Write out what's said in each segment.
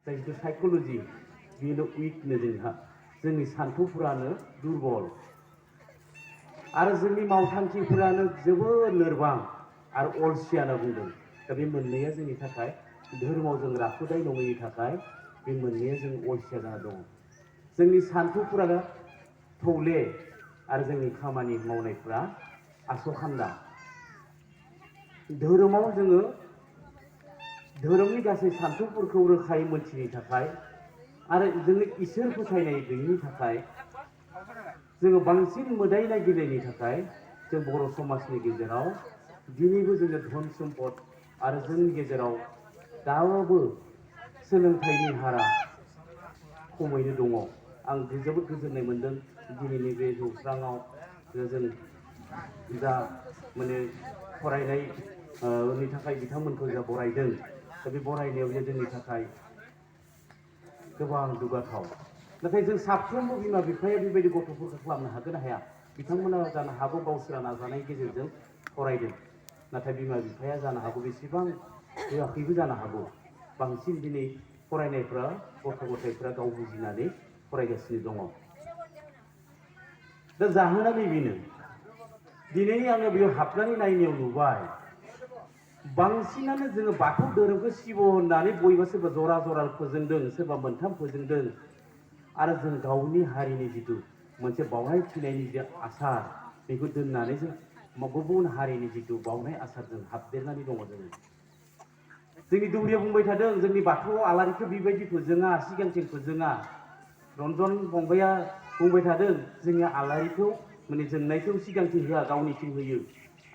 जाय जिथु साइकोल'जि बेनो उइकनो जोंनि सान्थौफोरानो दुरबल आरो जोंनि मावथांखिफोरानो जोबोद लोरबां आरो अलसिया होनना बुंदों। दा बे मोननैया जोंनि थाखाय धोरोमाव जों राफोदाय नङैनि थाखाय बे मोननैया जों अलसिया जाना दङ। जोंनि सान्थौफोरा थौले आरो जोंनि खामानि मावनायफ्रा आसखान्दा। धोरोमाव जोङो धोरोमनि गासै सान्थौफोरखौ रोखायै मोनथिनो थाखाय आरो जोङो इसोर फोथायनाय गैयिनि थाखाय जोङो बांसिन मोदाय नागिरनायनि थाखाय जों बर' समाजनि गेजेराव दिनैबो जोङो धन सम्पद आरो जोंनि गेजेराव दाबो सोलोंथाइनि हारा खमैनो दङ। आं जोबोद गोजोननाय मोन्दों दिनैनि बे जौस्राङाव जों जा माने फरायनायनि थाखाय बिथांमोनखौ जा बरायदों। दा बे बरायनायाव जोंनि थाखाय गोबां दुगाथाव। नाथाय जों साफ्रोमबो बिमा बिफाया बेबायदि गथ'फोरखौ खालामनो हागोन ना हाया? बिथांमोना जानो हागौ गावसोरा नाजानायनि गेजेरजों फरायदों, नाथाय बिमा बिफाया जानो हागौ बेसेबां होआखैबो जानो हागौ। बांसिन दिनै फरायनायफ्रा गथ' गथायफ्रा गाव बुजिनानै फरायगासिनो दङ। दा जाहोना बेनो दिनै आङो बेयाव हाबनानै नायनायाव नुबाय बांसिनानो जोङो बाथौ धोरोमखौ सिब होननानै बयबो सोरबा जरा जरा फोजोंदों, सोरबा मोनथाम फोजोंदों आरो जों गावनि हारिनि जिथु मोनसे बावनाय थिनायनि जे आसार बेखौ दोननानै जों गुबुन हारिनि जिथु बावनाय आसारजों हाबदेरनानै दङ। जोंनि दौरिया बुंबाय थादों जोंनि बाथौआव आलारिखौ बेबायदि फोजोङा, सिगांथिं फोजोङा। रन्जन फंबाया बुंबाय थादों जोंनि आलारिखौ माने जोंनायखौ सिगांथिं होआ, गावनिथिं होयो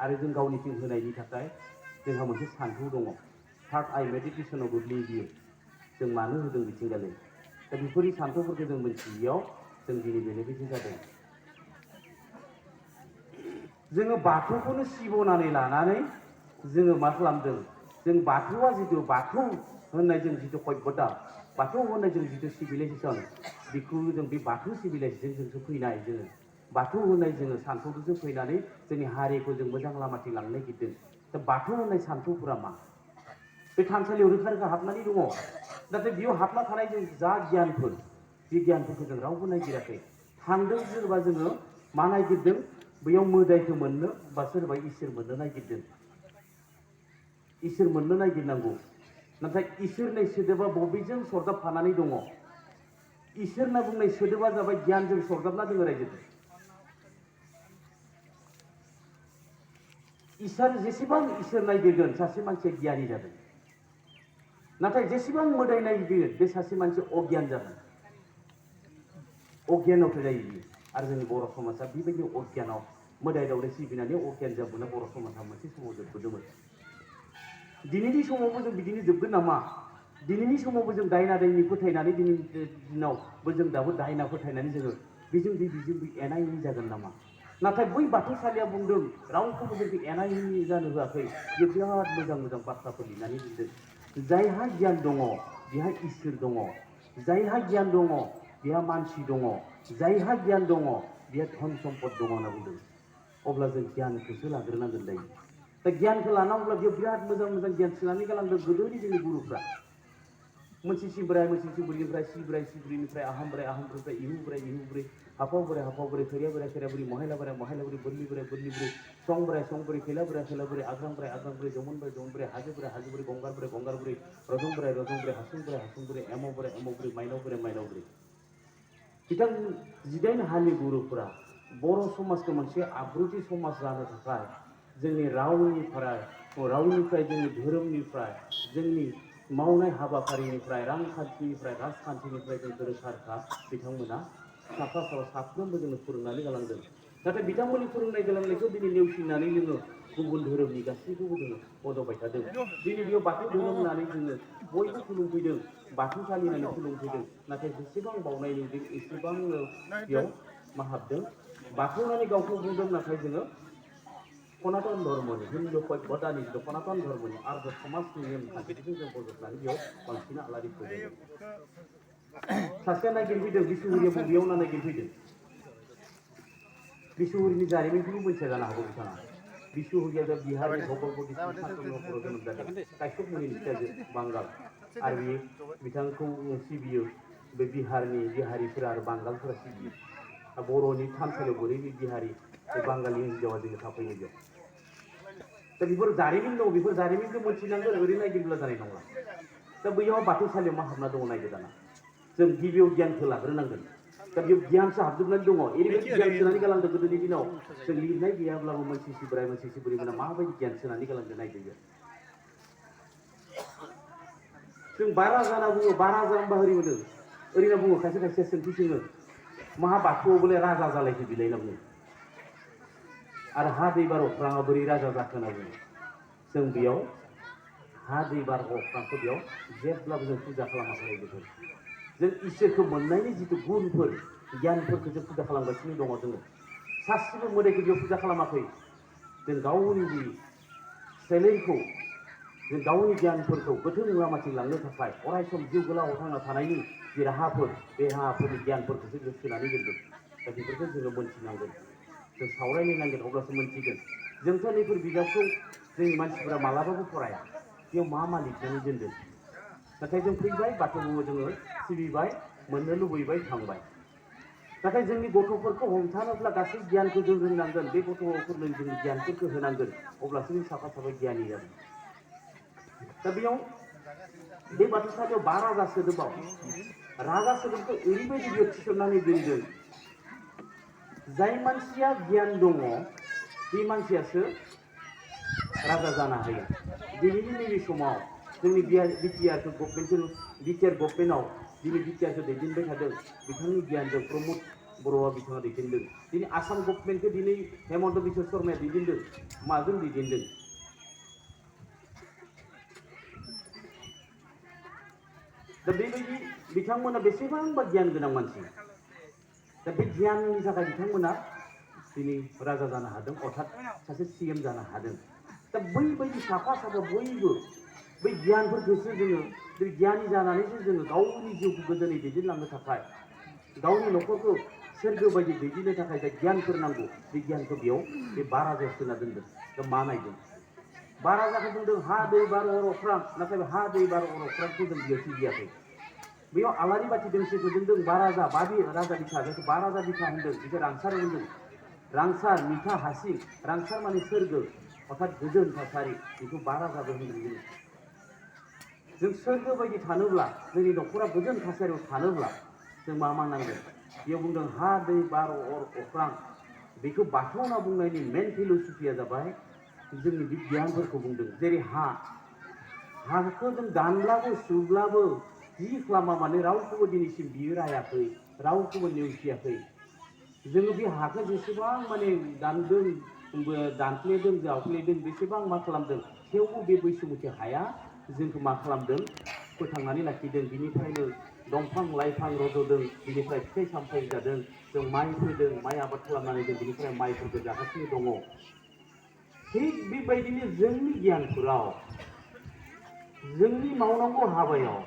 आरो जों गावनिथिं होनायनि थाखाय जोंहा मोनसे सान्थौ दङ। थार्ड आइ मेडिटेसनाव गोग्लैयो बियो। जों मानो होदों बिथिंगालै? दा बेफोरनि सान्थौफोरखौ जों मोनथियैयाव जों दिनै बेले बेजे जादों। जोङो बाथौखौनो सिबनानै लानानै जोङो मा खालामदों? जों बाथौआ जिथु बाथौ होननाय जों जिथु सभ्यता, बाथौ होननाय जों जिथु सिभिलाइजेसन, बेखौ जों बे बाथौ सिभिलाइजेसनजोंसो फैनाय। जोङो बाथौ होननाय जोङो सान्थौजोंसो फैनानै जोंनि हारिखौ जों मोजां लामाथिं लांनो नागिरदों। दा बाथौ होननाय सान्थौफोरा मा? बे थानसालियाव रोखा रोखा हाबनानै दङ, नाथाय बेयाव हाबना थानाय जों जा गियानफोर, बे गियानफोरखौ जों रावबो नायगिराखै। थांदों सोरबा जोङो मा नागिरदों? बैयाव मोदायखौ मोननो बा सोरबा इसोर मोननो नागिरदों। इसोर मोननो नागिरनांगौ, नाथाय इसोर होननाय सोदोबा बबेजों सरजाबफानानै दङ? इसोर होनना बुंनाय सोदोबा जाबाय गियानजों सरजाबना दङ रायजोफोर। जेसेबां इसोर नागिरगोन सासे मानसिया गियानि जागोन, नाथाय जेसेबां मोदाय नागिरगोन बे सासे मानसि अगियान जागोन। अगियानावसो जायो बियो। आरो जोंनि बर' समाजा बेबायदि अगियानाव मोदाय दावदाय सिबिनानै अगियान जाबोना बर' समाजा मोनसे समाव जोबबोदोंमोन। दिनैनि समावबो जों बिदिनो जोबगोन नामा? दिनैनि समावबो जों दायना दायनि फोथायनानै दिनैनि दिनावबो जों दाबो दायना फोथायनानै जोङो बेजों बे एना एनि जागोन नामा? नाथाय बै बाथौसालिया बुंदों रावखौबो जोंखौ एना एनि जानो होआखै। बियो बिराद मोजां मोजां बाथ्राफोर लिरनानै दोनदों। जायहा गियान दङ बेहा इसोर दङ, जायहा गियान दङ बेहा मानसि दङ, जायहा गियान दङ बेहा धन सम्पद दङ होनना बुंदों। अब्ला जों गियानखौसो लाग्रोनांगोन दायो। दा गियानखौ लानांगौब्ला बेयाव बिराद मोजां मोजां गियान सोनानै गालांदों गोदोनि जोंनि गुरुफ्रा। मोनसे सिब्राय सिब्रिनिफ्राय आहम बोराय इहु बोराय हाफाव बोराय खैरा बोराय बुरि महिला बोराय बोरलि बोराय सं बोराय खैला बोराय आग्रां बोराय जौमोन बोराय हाजो बोराय गंगार बोराय रजं बोराय हासुं बोराय एमाव बोराय माइनाव बोराय। बिथां 18 हालि गुरुफोरा बर' समाजखौ मोनसे आब्रुथि समाज जानो थाखाय जोंनि रावनिफ्राय जोंनि धोरोमनिफ्राय जोंनि मावनाय हाबाफारिनिफ्राय रांखान्थिनिफ्राय राजखान्थिनिफ्राय जों रोखा रोखा बिथांमोना साफ्रोमबो जोंनो फोरोंनानै गालांदों। नाथाय बिथांमोननि फोरोंनाय गालांनायखौ दिनै नेवसिनानै जोङो गुबुन धोरोमनि गासैखौबो जोङो बजबबाय थादों। दिनै बेयाव बाथौ धोरोम होननानै जोङो बयबो खुलुमफैदों, बाथौसालि होननानै खुलुमफैदों। नाथाय जेसेबां बावनाय नुदों एसेबांनो बेयाव मा हाबदों? बाथौ होननानै गावखौ बुंदों, नाथाय जोङो सनातन धर्मनि हिन्दु सभ्यतानि सनातन धर्मनि आर्य समाजनि नेमखान्थिखौ जों बजबनानै बेयाव बांसिन आलारि फोजोंदों। सासेया नागिरफैदों बिशुहुरिया बबेयाव होनना नागिरफैदों। बिशुहुरिनि जारिमिनखौबो मोनथिया जानो हागौ बिथाङा। बिशुहुरिया बिहारनि भगलपुर डिस्ट्रिक्ट शान्तनुपुराव जोनोम जादों। काश्यप मुनिनि फिसाजो बांगाल। आरो बिथांखौ सिबियो बे बिहारिफोरा आरो बांगालफोरा सिबियो बर'नि थानसालियाव बोरै बिहारि बे बांगालि हिन्जावा जोङो थाफैयो बेयाव दा बेफोर जारिमिन दं बेफोर जारिमिनखौ मोनथिनांगोन ओरै नायगिरब्ला जानाय नंला दा बैयाव बाथौसालियाव मा हाबना दङ नायदो दाना जों गिबियाव गियानखौ लाग्रोनांगोन दा बेयाव गियानसो हाबजोबनानै दङ ओरैबायदि गियान सोनानै गालांदों गोदोनि दिनाव जों लिरनाय गैयाब्लाबो मोनसे बोराय मोनसे बुरैमोना माबायदि गियान सोनानै गालांदों नायदो बेयाव जों बारा जाना बुङो बारा जाम्बा ओरै मोनो ओरैना बुङो खायसे खायसे सोंथि सोङो माहा बाथौआव बोले राजा जालायखो बिलाय होनना बुङो आरो हा दै बार अख्राङा बोरै राजा जाखो होनना बुङो जों बेयाव हा दै बार अख्रांखौ बेयाव जेब्लाबो जों फुजा खालामाखै बेफोर जों इसोरखौ मोननायनि जिथु गुनफोर गियानफोरखौ जों फुजा खालामगासिनो दङ जोङो सासेबो मोदायखौ बेयाव फुजा खालामाखै जों गावनि जि सोलेरखौ जों गावनि गियानफोरखौ गोथों लामाथिं लांनो थाखाय अराय सम जिउ गोलाव थांना थानायनि जि राहाफोर बे राहाफोरनि गियानफोरखौसो जों सोनानै दोनदों दा बेफोरखौ जोङो मोनथिनांगोन जों सावरायलायनांगोन अब्लासो मोनथिगोन जोंथ' नैफोर बिजाबखौ जोंनि मानसिफोरा मालाबाबो फराया बेयाव मा लिरनानै दोनदों नाथाय जों फैबाय बाथौआव जोङो सिबिबाय मोननो लुबैबाय थांबाय नाथाय जोंनि गथ'फोरखौ हमथानोब्ला गासै गियानखौ जों रोंनांगोन बे गथ'फोरनो जों गियानफोरखौ होनांगोन अब्लासो जों साफा साफा गियानि जागोन दा बेयाव बे बाथौसालियाव 12 राजा सोदोबाव राजा सोदोबखौ ओरैबायदि बेयाव थिसननानै दोनदों जाय मानसिया गियान दङ बे मानसियासो राजा जानो हायो दिनैनि नैबे समाव जोंनि बिटिआर गभर्नमेन्टआव दिनै बिटिआरखौ दैदेनबाय थादों बिथांनि गियानजों प्रमद बर'आ बिथाङा दैदेनदों दिनै आसाम गभर्नमेन्टखौ दिनै हेमन्त बिश्व शर्माया दैदेनदों माजों दैदेनदों दा बेबायदि बिथांमोना बेसेबांबा गियान गोनां मानसि दा बे गियाननि थाखाय बिथांमोना दिनै राजा जानो हादों अर्थात सासे सीएम जानो हादों दा बैबायदि साफा साफा बयबो बै गियानफोरखौसो जोङो बे गियानि जानानैसो जोङो गावनि जिउखौ गोजोनै दैदेनलांनो थाखाय गावनि न'खरखौ सोरगो बायदि दैदेननो थाखाय जा गियानफोर नांगौ बे गियानखौ बेयाव बे 12 राजायाव सोना दोनदों दा मा नायदों 12 राजाखौ बुंदों हा दै बार अर अख्रां नाथाय हा दै बार अर अख्रांखौ जों बेयाव सिबियाखै बेयाव आलारि बाथि दोंसे फोजोंदों 12 राजा राजा बिखा जायखौ 12 राजा बिखा होनदों बिखौ रांसार होनदों रांसार मिठा हासिं रांसार माने सोरगो अर्थात गोजोन थासारि बेखौ 12 राजाबो होनदों जों सोरगो बायदि थानोब्ला जोंनि न'खरा गोजोन थासारियाव थानोब्ला जों मा मावनांगोन बेयाव बुंदों हा दै बार अर अख्रां बेखौ बाथौ होनना बुंनायनि मेन फिलसफिया जाबाय जोंनि बे गियानफोरखौ बुंदों जेरै हाखौ जों दानब्लाबो सुब्लाबो जि खालामा माने रावखौबो दिनैसिम बियो रायाखै रावखौबो नेवसियाखै जोङो बे हाखौ जेसेबां माने दानफ्लेदों जावफ्लेदों बेसेबां मा खालामदों थेवबो बे बैसुमुथि हाया जोंखौ मा खालामदों फोथांनानै लाखिदों बिनिफ्रायनो दंफां लाइफां रज'दों बिनिफ्राय फिथाइ सामथाइ जादों जों माइ फोदों माइ आबाद खालामनानै जों बिनिफ्राय माइफोरखौ जागासिनो दङ थिग बेबायदिनो जोंनि गियानफोराव जोंनि मावनांगौ हाबायाव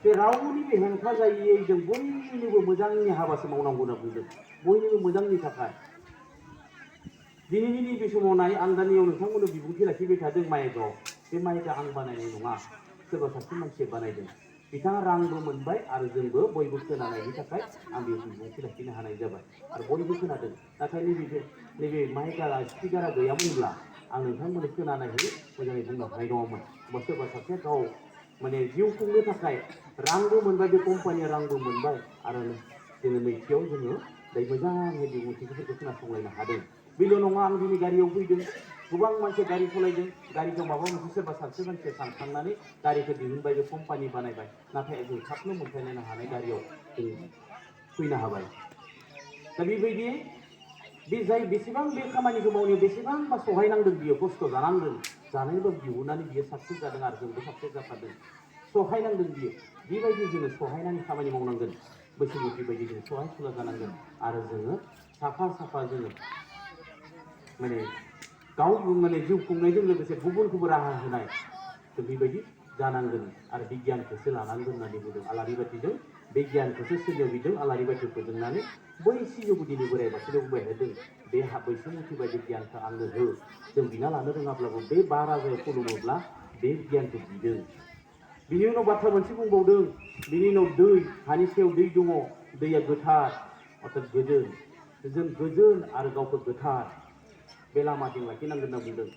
जे रावनिबो हेंथा जायै जों बयनिबो मोजांनि हाबासो मावनांगौ होनना बुंदों बयनिबो मोजांनि थाखाय दिनैनि नैबे समाव नाय आं दानियाव नोंथांमोननो बिबुंथि लाखिबाय थादों माइकआव बे माइकआ आं बानायनाय नङा सोरबा सासे मानसिया बानायदों बिथाङा रांबो मोनबाय आरो जोंबो बयबो खोनानायनि थाखाय आं बेयाव बिबुंथि लाखिनो हानाय जाबाय आरो बयबो खोनादों नाथाय नैबे माइकआ स्पिकारा गैयामोनब्ला आं नोंथांमोननो खोनानायहै मोजाङै बुंनो हानाय नङामोन बा सोरबा सासेया गाव माने जिउ खुंनो थाखाय रांबो मोनबाय बे कम्पानिया रांबो मोनबाय आरो जोङो नैथियाव जोङो दायो मोजाङै बिबुंथिफोरखौ खोनासंलायनो हादों बेल' नङा आं दिनै गारियाव फैदों गोबां मानसिया गारि सालायदों गारिखौ माबा मोनसे सोरबा सासे मानसिया सानखांनानै गारिखौ दिहुनबाय बे कम्पानि बानायबाय नाथाय जों थाबनो मोनफैनो हानाय गारियाव जों फैनो हाबाय दा बेबायदि बे जाय बेसेबां बे खामानिखौ मावनायाव बेसेबांबा सहायनांदों बियो खस्थ' जानांदों जानायल' दिहुननानै बियो साक्सेस जादों आरो जोंबो साक्सेस जाफादों सहायनांदों बियो बेबायदि जोङो सहायनानै खामानि मावनांगोन बैसोमुथि बायदि जों सहाय सुला जानांगोन आरो जोङो साफा जोङो माने गाव माने जिउ खुंनायजों लोगोसे गुबुनखौबो राहा होनाय जों बेबायदि जानांगोन आरो बिगियानखौसो लानांगोन होननानै बुंदों आलारि बाथिजों बे गियानखौसो सोलियोबिदों आलारि बाथि फोजोंनानै बै सिजौ गुदिनि बोराइ बाथौनो बुंबाय थादों बे बैसोमुथि बायदि गियानखौ आंनो हो जों बिना लानो रोङाब्लाबो बे 12 राजायाव खुलुमोब्ला बे गियानखौ बिदों बिनि उनाव बाथ्रा मोनसे बुंबावदों बिनि उनाव दै हानि सायाव दै दङ दैया गोथार अर्थात गोजोन जों गोजोन आरो गावखौ गोथार बे लामाजों लाखिनांगोन होनना बुंदों।